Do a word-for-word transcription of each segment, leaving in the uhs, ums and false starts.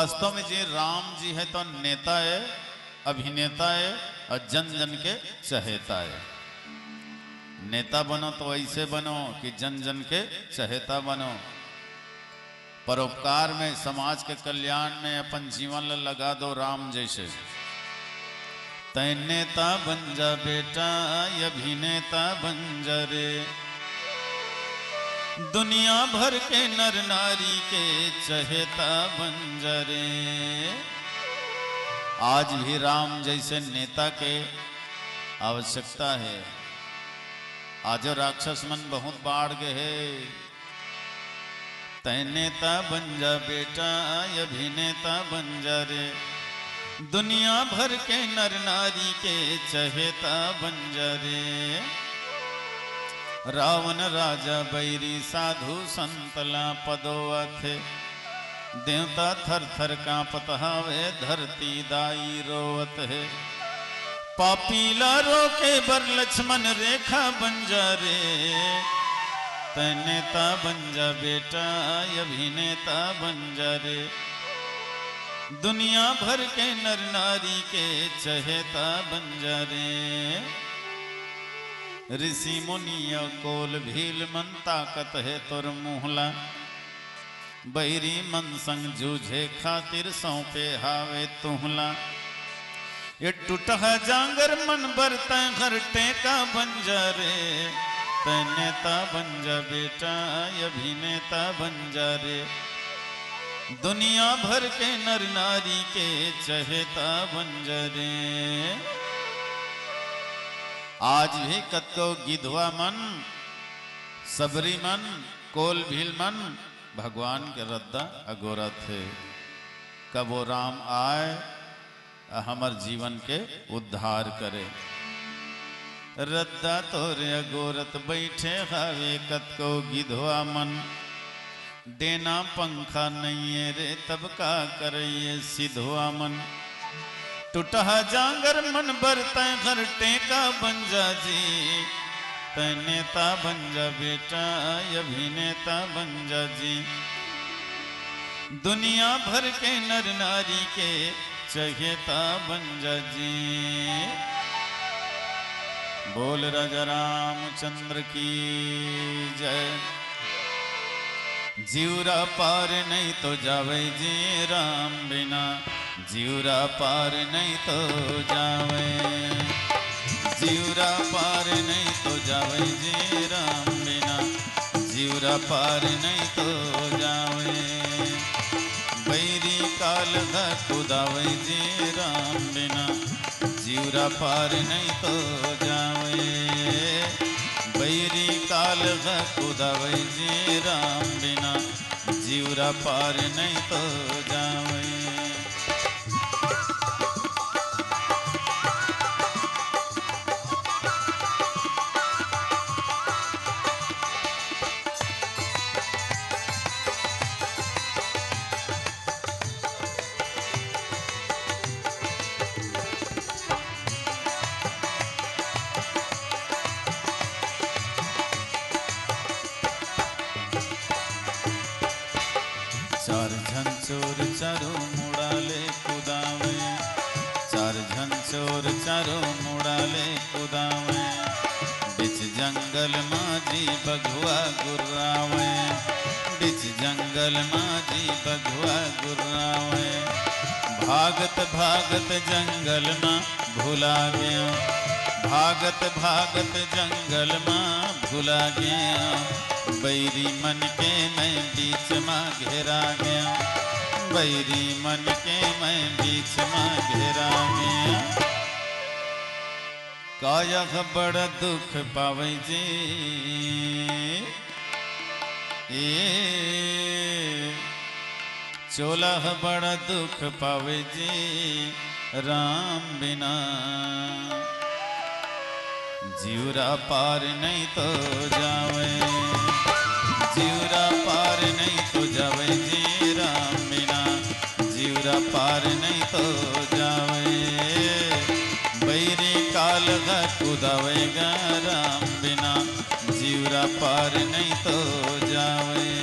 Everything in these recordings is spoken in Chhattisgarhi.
वास्तव में जी राम जी हे तो नेता हे, अभिनेता हे अउ जन जन के चहेता हे। नेता बनो तो अइसे बनो कि जन जन के चहेता बनो। परोपकार में, समाज के कल्याण में अपन जीवन ल लगा दो राम जइसे। तैं नेता बन जा बेटा, अभिनेता बन जा रे। दुनिया भर के नर नारी के चहेता बन जा रे। आज भी राम जइसे नेता के आवश्यकता हे। आजो राक्षस मन बहुत बाढ़ गे हे। तैं नेता बन जा बेटा, अभिनेता बन जा रे। दुनिया भर के नर नारी के चहेता बन जा रे। रावण राजा बैरी साधु संत ला पदोवत हे। देवता थर थर कांपत हावे, धरती दाई रोवत हे। पापी ला रोके बर लक्ष्मण रेखा बन जा रे। तैं नेता बन जा बेटा, अभिनेता बन जा रे। दुनिया भर के नर नारी के चहेता बन जा रे। ऋषि मुनि अउ कोल भील मन ताकत हे तोर मुंह ला। बैरी मन संग जूझे खातिर सौंपे हावे तुंह ला। ये टुटहा जांगर मन बर तैं घर टेका बन जा रे। तैं नेता बन जा बेटा, अभिनेता बन जा रे। दुनिया भर के नर नारी के चहेता बन जा रे। आज भी कतको गिधवा मन, सबरी मन, कोल भील मन भगवान के रद्दा अगोरत हे। कब वो राम आय अउ हमर जीवन के उद्धार करे। रद्दा तोरे अगोरत बइठे हावे कतको गिधवा मन। डेना पंखा नइये रे, तब का करइये सिधवा मन। टुटहा जांगर मन बर तैं घर टेका बन जा जी। तैं नेता बन जा बेटा, अभिनेता बन जा जी। दुनिया भर के नर नारी के चहेता बन जा जी। बोल राजा रामचंद्र की जय। जिउरा पार नहीं तो जावे जी राम बिना, जिउरा पार नहीं तो जावे। जिउरा पार नहीं तो जावे जी राम बिना, जिउरा पार नहीं तो जावे। बैरी काल ह कुदावे जी राम बिना, जिउरा पार नहीं तो जावे। बैरी काल ह कुदावे जी राम बिना, जिउरा पार नहीं तो जावे। चार झन चोर चारों मुड़ा ले कुदावे, चार झन चोर चारों मुड़ा ले कुदावे। बिच जंगल मा जी बघवा गुर्रावे, बिच जंगल मा जी बघवा गुर्रावे। भागत भागत जंगल मा भुला गयो, भागत भागत जंगल मा भुला गयो। बैरी मन के मैं बीच मा घेरा गयो, बैरी मन के मैं बीच मा घेरा गयो। काया बड़ दुख पावे जी, ए चोला ह बड़ा दुख पावे जी राम बिना। जिउरा पार नहीं तो जावे, जिउरा पार नहीं तो जावे जी राम बिना। जिउरा पार नहीं तो जावे, बैरी काल ह कुदावे गा राम बिना। जिउरा पार नहीं तो जावे।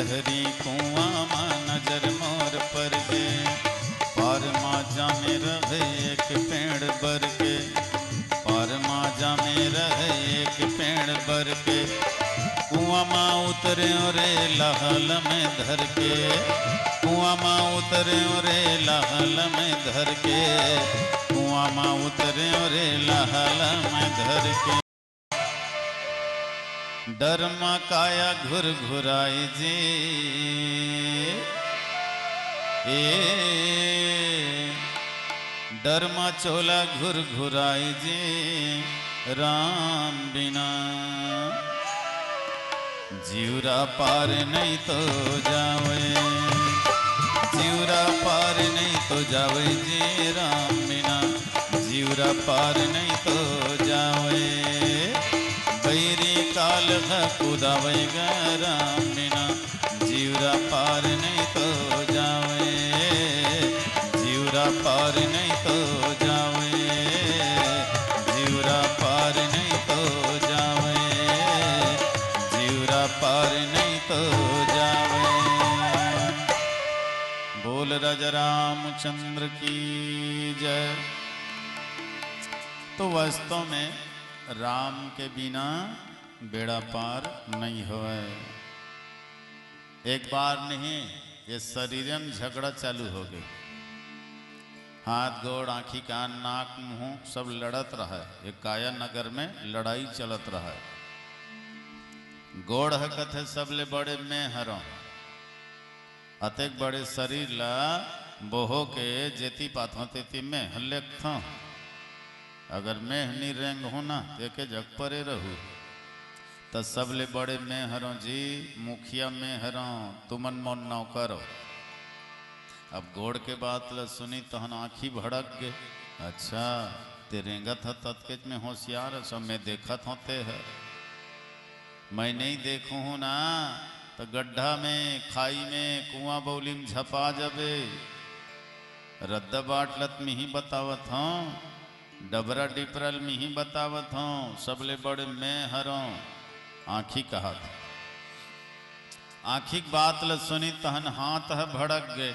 हरी कुआं मा नजर मोर पर गे, पार मा जामे रहे एक पेड़ बर के, पार मा जामे रहे एक पेड़ बर के, कुआं मा उतरे रे लहल में धर के, कुआं मा उतरे रे लहल में धर के, कुआं मा उतरे रे लहल में धर के। डर मा काया घुरघुराई जी, ए, डर मा चोला घुरघुराई जी, राम बिना जिउरा पार नहीं तो जावे, जिउरा पार नहीं तो जावे जी, राम बिना जिउरा पार नहीं तो जावे। बैरी काल ह कुदावे ग राम बिना जिउरा पार नहीं तो जावे, जिउरा पार नहीं तो जावे, जिउरा पार नहीं तो जावे, जिउरा पार नहीं तो जावे। बोल राजा रामचंद्र की जय। तो वास्तव में राम के बिना बेड़ा पार नहीं होय। एक बार नहीं, ये शरीरन झगड़ा चालू हो गए। हाथ, गोड़, आँखी, कान, नाक, मुंह सब लड़त रहे। ये काया नगर में लड़ाई चलत रहे। गोड़ ह कथे, "सबले बड़े मैं हरौं।" अतेक बड़े शरीर ला बोहो के जेती पाथों तेती मैं ह लेगथों। अगर मैं ह नी रेंगहूं ना, तेके जग परे रहू। त सबले बड़े मैं हरौं जी, मुखिया मैं हरौं, तुमन मोर नौकर हो। अब गोड़ के बात ल सुनी तहन आँखी भड़क गे। अच्छा, ते रेंगत ह ततकेच में होशियार ह, सब मैं देखत हों ते ह। मैं नहीं देखूं हूं ना, त गड्ढा में, खाई में, कुआं बौली में झपा जबे। रद्दा बाटलत मिही बतावत हौं, डबरा डिपरल मिही बतावत हौं, सबले बड़े मैं हरौं। आँखी कहत, आँखी के बात ल सुनी तहन हाथ ह भड़क गे।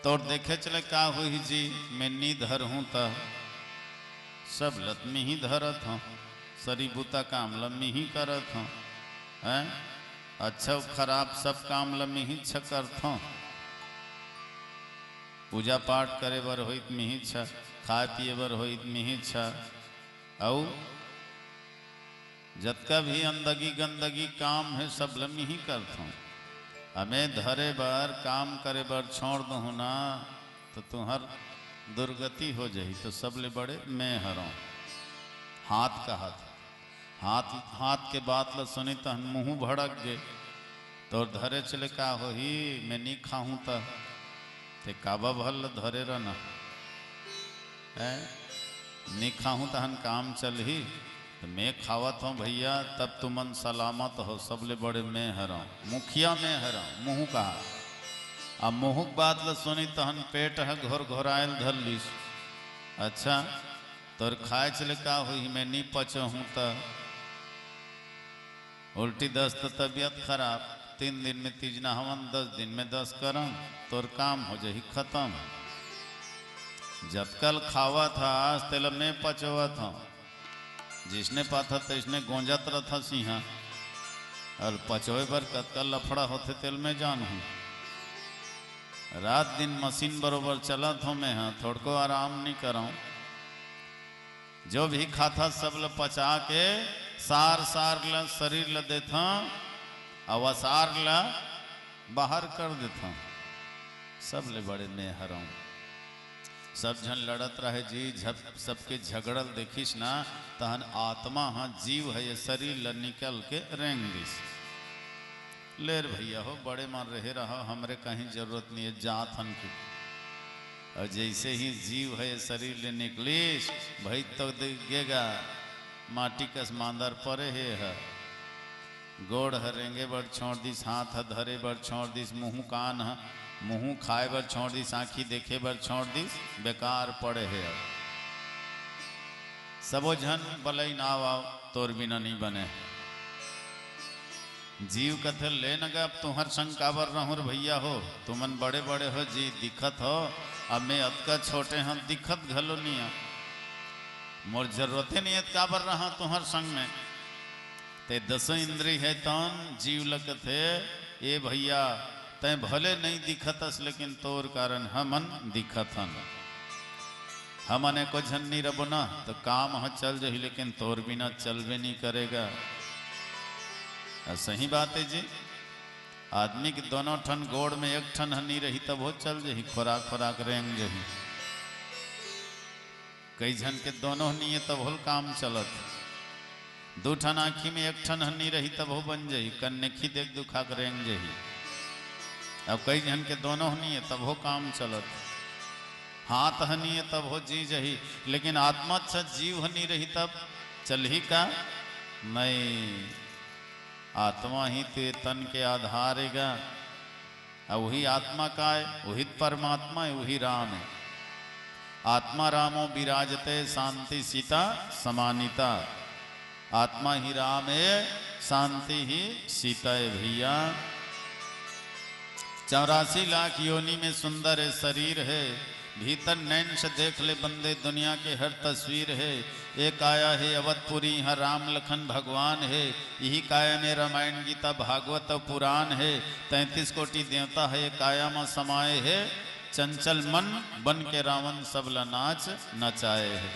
तोर देखे चले का होही जी, मैं नी धरहूं त सब लत मिही धरत हौं, सरी बुता काम ल मिही करत हौं, हैं? अच्छा अउ खराब सब काम ल मिही छ करत हौं। पूजा पाठ करे बर होई त मिही छ, खाए पिए बर होई त मिही छ, अउ जतका भी अंदगी गंदगी काम हे, सब ल मिही करथौं। अमे धरे बर, काम करे बर छोड़ दहूं ना, त तुंहर दुर्गति हो जही। त सबले बड़े मैं हरौं। हाथ कहत, हाथ, हाथ के बात ल सुनी तहन मुंहू भड़क गे। तोर धरे चले का होही, मैं नी खाहूं त। ते काबा भर ल धरे रहना। हैं? नी खाहूं तहन काम चलही? त मैं खावत हौं भइया, तब तुमन सलामत हो, सबले बड़े मैं हरौं, मुखिया मैं हरौं, मुंहू कहा। अब मुंहू के बात ल सुनी तहन पेट ह घोर घोरायल धर लिस। अच्छा, तोर खाए चले का होही, मैं नी पचहूं त? उल्टी दस्त, तबियत खराब, तीन दिन में तीज नहावन, दस दिन में दस करम, तोर काम हो जही खतम। जतकल खावत हस, तेला मैं पचोवत हौं। जिसने पाथा तइसने गोंजत रथस इहां। अउ पचोय बर कतका लफड़ा होथे, तेला मैं जानहूं। रात दिन मशीन बरोबर चलत हौं मैं ह, थोड़को आराम नी करौं। जो भी खाथा सब ल पचा के सार सार ल शरीर ल देथौं, अउ असार ल बाहर कर देथौं। सबले बड़े मैं हरौं। सब झन लड़त रहे जी, झप-, सबके झगड़ल देखिस ना, तहन आत्मा ह, जीव ह, ये शरीर ल निकल के रेंग दिस। ले रे भइया हो, बड़े मन रहे रहा, हमरे कहीं जरूरत नहीं है, जात हन के। अउ जइसे ही जीव ह ये शरीर ले निकलिस, भई तो दे-, गेगा माटी कस मांदर परे हे ह। गोड़ ह रेंगे बर छोड़ दिस, हाथ ह धरे बर छोड़ दिस, मुंहू कान ह, मुंहू खाए बर छोड़ दिस, आंखी देखे बर छोड़ दिस, बेकार पड़े हे ह। सबो झन बलई नाव आव, तोर बिना नहीं बने। जीव कथे, "ले न गा, अब तुंहर संग काबर रहूं रे भइया हो, तुमन बड़े-बड़े हो जी, दिखत हो, अब मैं अतका छोटे हंव, दिखत घलो नइ हंव, मोर जरूरते नइ हे, त काबर रहंव तुंहर संग में?" ते दसों इंद्री हे तौन जीव ल कथे, "ए भइया, तैं भले नइ दिखत हस, लेकिन तोर कारण हमन दिखत हन। हमन एको झन नइ रबो ना, त काम ह चल जही, लेकिन तोर बिना चलबे नइ करे गा।" अ, सही बात हे जी, आदमी के दोनों ठन गोड़ में एक ठन ह नइ रही, तभो चल जही, खोराक खोराक रेंग जही। कई झन के दोनों ह नइ हे, तभो ल काम चलत। दू ठन आँखी में एक ठन ह नइ रही, तभो बन जही, कन्नेखी देख दुखा के रेंग जही। अब कई झन के दोनों ह नइ हे, तभो काम चलत। हाथ ह नइ हे, तभो जी जही, लेकिन आत्मा, अच्छा, जीव ह नइ रही, तब चलही का? नइ। आत्मा ही तो ये तन के आधार हे गा। अउ उही आत्मा काय? उही त परमात्मा हे, उही राम हे। "आत्मा रामो विराजते, शांति सीता समानीता।" आत्मा ही राम हे, शांति ही सीता हे भइया। चौरासी लाख योनि में सुंदर हे शरीर हे, भीतर नैन से देख ले बंदे, दुनिया के हर तस्वीर हे। ए काया हे अवधपुरी, इहाँ राम लखन भगवान हे। इही काया में रामायण, गीता, भागवत अउ पुराण हे। तैंतीस कोटि देवता हे ए काया म समाए हे। चंचल मन बन के रावण सब ल नाच नचाए हे।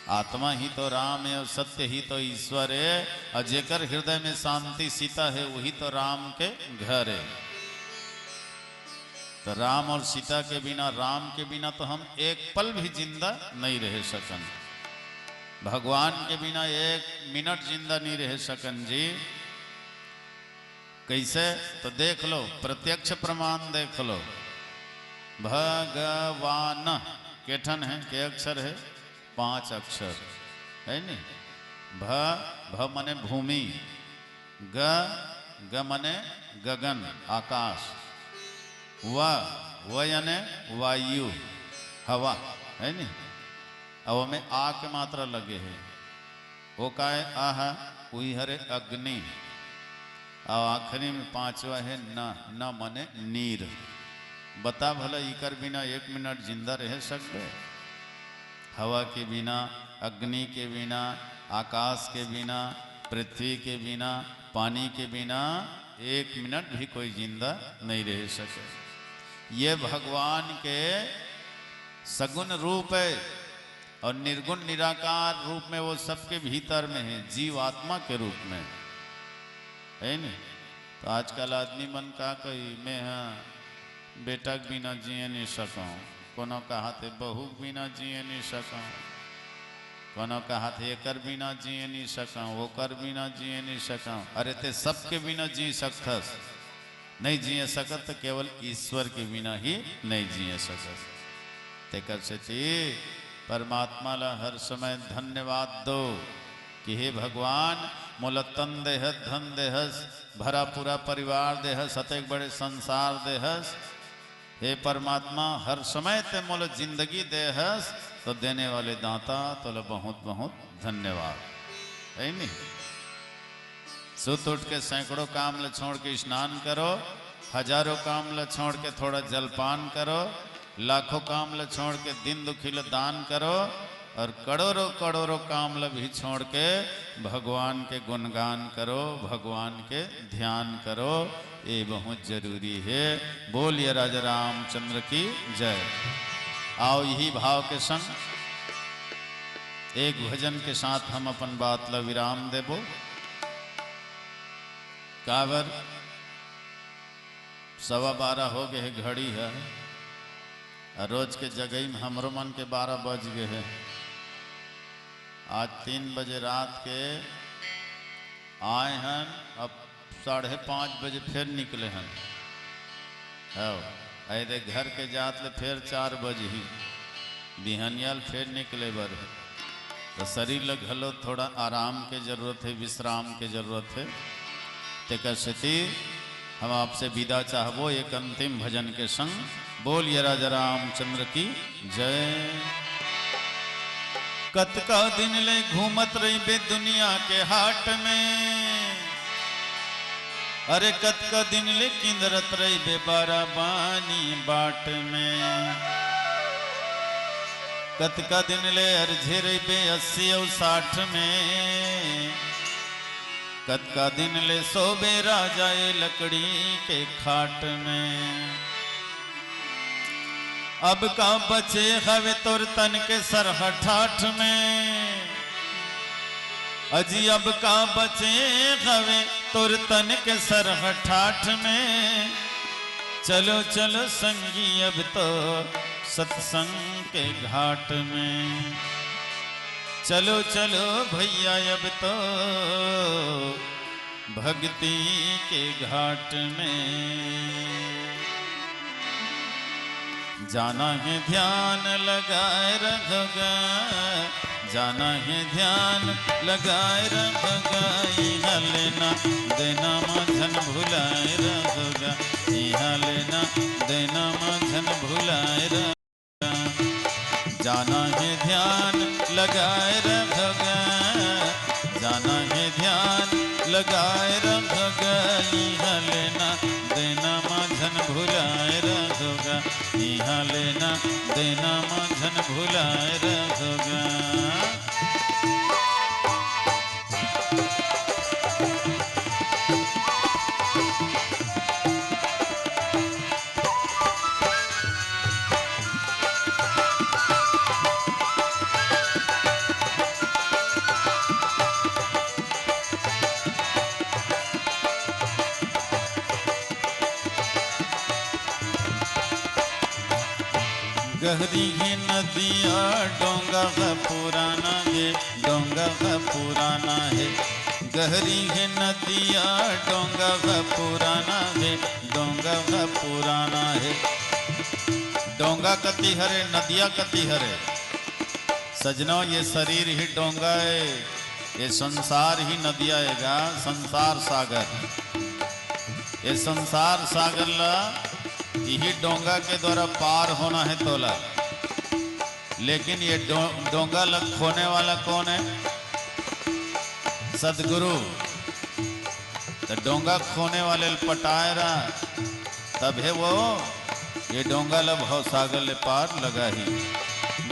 आत्मा ही तो राम हे अउ सत्य ही तो ईश्वर हे, अउ जेकर हृदय में शांति सीता हे, उही तो राम के घर हे। तो राम अउ सीता के बिना, राम के बिना तो हम एक पल भी जिंदा नइ रह सकन। भगवान के बिना एक मिनट जिंदा नइ रह सकन जी। कइसे? तो देख लो, प्रत्यक्ष प्रमाण देख लो। भगवान के ठन हे, के अक्षर हे? पांच अक्षर, हे नी? भ, भ मने भूमि, ग, ग मने गगन, आकाश, व, व याने वायु, हवा, हे नी? अब ओमे आ के मात्रा लगे हे। ओ काय? अ ह, उही हरे अग्नि। अउ आखिरी में पांचवा हे न, न मने नीर। बता भला, इकर बिना एक मिनट जिंदा रह सकबे? हवा के बिना, अग्नि के बिना, आकाश के बिना, पृथ्वी के बिना, पानी के बिना एक मिनट भी कोई जिंदा नइ रह सके। ये भगवान के सगुण रूप हे। अउ निर्गुण निराकार रूप में वो सबके भीतर में हे, जीव आत्मा के रूप में, हे नी? तो आजकल आदमी मन का कही, "मैं ह बेटा के बिना जिए नइ सकंव," कोनो कहाथे, "बहू के बिना जिए नइ सकंव," कोनो कहाथे, "एकर बिना जिए नइ सकंव, ओकर बिना जिए नइ सकंव।" अरे, ते सबके बिना जी सकथस। नइ जिए सकत, त केवल ईश्वर के बिना ही नइ जिए सकत। तेकर सेती परमात्मा ला हर समय धन्यवाद दो कि हे भगवान, मोला तन देहस, धन देहस, भरा पूरा परिवार देहस, अतेक बड़े संसार देहस। हे परमात्मा, हर समय ते मोला जिंदगी देहस, तो देने वाले दाता, तोला बहुत बहुत धन्यवाद। हे नी? सुत उठ के सैकड़ों काम ल छोड़ के स्नान करो, हजारों काम ल छोड़ के थोड़ा जलपान करो, लाखों काम ल छोड़ के दीन दुखी ल दान करो, अउ करोड़ों करोड़ों काम ल भी छोड़ के भगवान के गुणगान करो, भगवान के ध्यान करो। ये बहुत जरूरी हे। बोलिए राजा रामचंद्र की जय। आओ, इही भाव के संग एक भजन के साथ हम अपन बात ला विराम देबो। काबर सवा बारह हो गए हे घड़ी ह, अउ रोज के जगई में हमरो मन के बारह बज गए हे। आज तीन बजे रात के आए हन, अब साढ़े पाँच बजे फेर निकले हन। हव, अइ दे घर के जात ले फेर चार बजही, बिहनिया ले फेर निकले बर हे। तो शरीर ल घलो थोड़ा आराम के जरूरत हे, विश्राम के जरूरत हे। तेकर सेती हम आपसे विदा चाहबो एक अंतिम भजन के संग। बोलिए राजा रामचंद्र की जय। कतका दिन ले घूमत रहिबे दुनिया के हाट में, अरे कतका दिन ले किंदरत रहिबे बारा बानी बाट में, कतका दिन ले अरझे रहिबे अस्सी अउ साठ में, कतका दिन ले सोबे राजा ए लकड़ी के खाट में। अब का बचे हवे तोर तन के सरहा ठाठ में, अजी अब का बचे हवे तोर तन के सरहा ठाठ में। चलो चलो संगी अब तो सत्संग के घाट में, चलो चलो भैया अब तो भक्ति के घाट में। जाना हे ध्यान लगाए रघुगा, जाना हे ध्यान लगाए रघुगा, इहाँ लेना देना मा झन भुलाए रघुगा, इहाँ लेना देना मा झन भुलाए रघुगा। जाना हे ध्यान लगाए रघुगा, जाना हे ध्यान लगाए रघुगा, इहाँ लेना देना मा झन भुलाए रघुगा, इहाँ लेना देना मा झन भुलाए रघुगा। गहरी हे नदिया डोंगा ह पुराना हे, डोंगा ह पुराना हे। गहरी हे नदिया डोंगा ह पुराना हे, डोंगा ह पुराना हे। डोंगा कति हरे, नदिया कति हरे। सजनो, ये शरीर ही डोंगा हे, ये संसार ही नदिया हे गा, संसार सागर। ये संसार सागर ला इही डोंगा के द्वारा पार होना हे तोला। लेकिन ये डो-, डोंगा ला खोने वाला कौन हे? सदगुरु। त डोंगा खोने वाले ल पटाए रहा, तभे वो ये डोंगा ल भवसागर ले पार लगाही।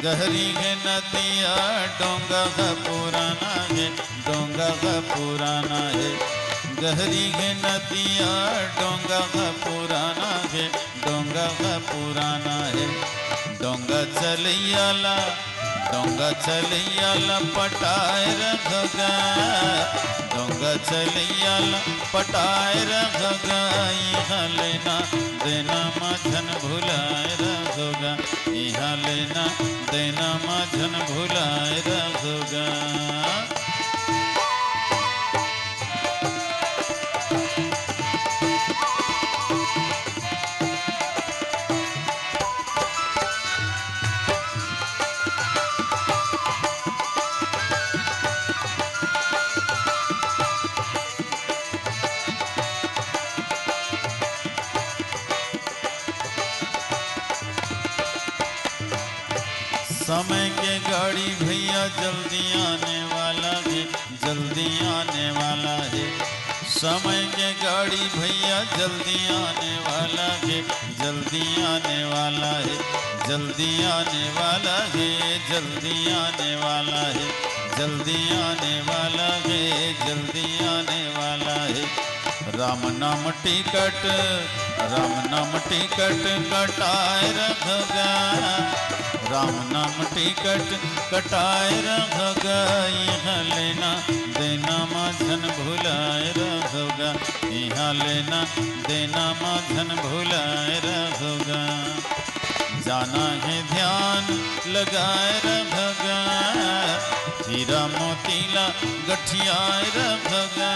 गहरी हे नदिया डोंगा ह पुराना हे, डोंगा ह पुराना हे। गहरी हे नदिया डोंगा ह पुराना हे, डोंगा ह पुराना हे। डोंगा चलैया ला, डोंगा चलैया ला पटाए रघुगा, डोंगा चलैया ला पटाए रघुगा, इहाँ लेना देना मा झन भुलाए रघुगा, इहाँ लेना देना मा झन भुलाए रघुगा। समय के गाड़ी भैया जल्दी आने वाला हे, जल्दी आने वाला हे। समय के गाड़ी भैया जल्दी आने वाला हे, जल्दी आने वाला हे, जल्दी आने वाला हे, जल्दी आने वाला हे, जल्दी आने वाला हे, जल्दी आने वाला हे। राम नाम टिकट, राम नाम टिकट कटाए रघुगा, राम नाम टिकट कटाए रघुगा, इहाँ लेना देना मा झन भुलाए रघुगा, इहाँ लेना देना मा झन भुलाए रघुगा। जाना हे ध्यान लगाए रघुगा, हीरा मोती ला गठियाए रघुगा।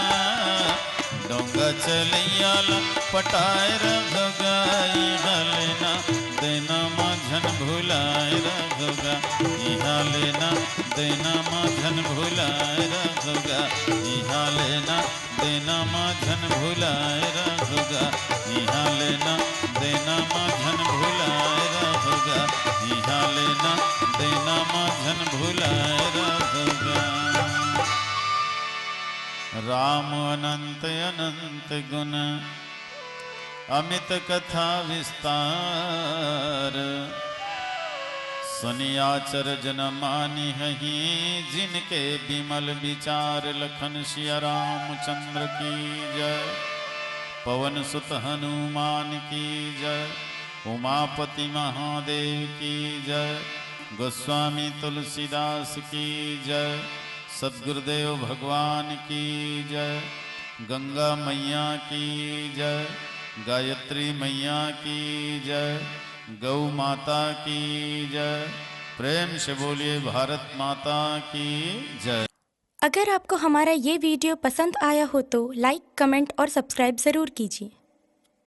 डोंगा चलैया ला पटाए रघुगा, इहाँ लेना देना मा झन भुलाए रघुगा, इहाँ लेना देना मा झन भुलाए रघुगा, इहाँ लेना देना मा झन भुलाए रघुगा, इहाँ लेना देना मा झन भुलाए रघुगा, इहाँ लेना देना मा झन भुलाए रघुगा। राम अनंत अनंत गुण अमित कथा विस्तार। सुनि अचरज न मानिहहि जिनके विमल विचार। लखन सिया रामचंद्र की जय, पवन सुत हनुमान की जय, उमापति महादेव की जय, गोस्वामी तुलसीदास की जय, सद्गुरुदेव भगवान की जय, गंगा मैया की जय, गायत्री मैया की जय, गौ माता की जय। प्रेम से बोलिए भारत माता की जय। अगर आपको हमारा ये वीडियो पसंद आया हो तो लाइक, कमेंट और सब्सक्राइब ज़रूर कीजिए।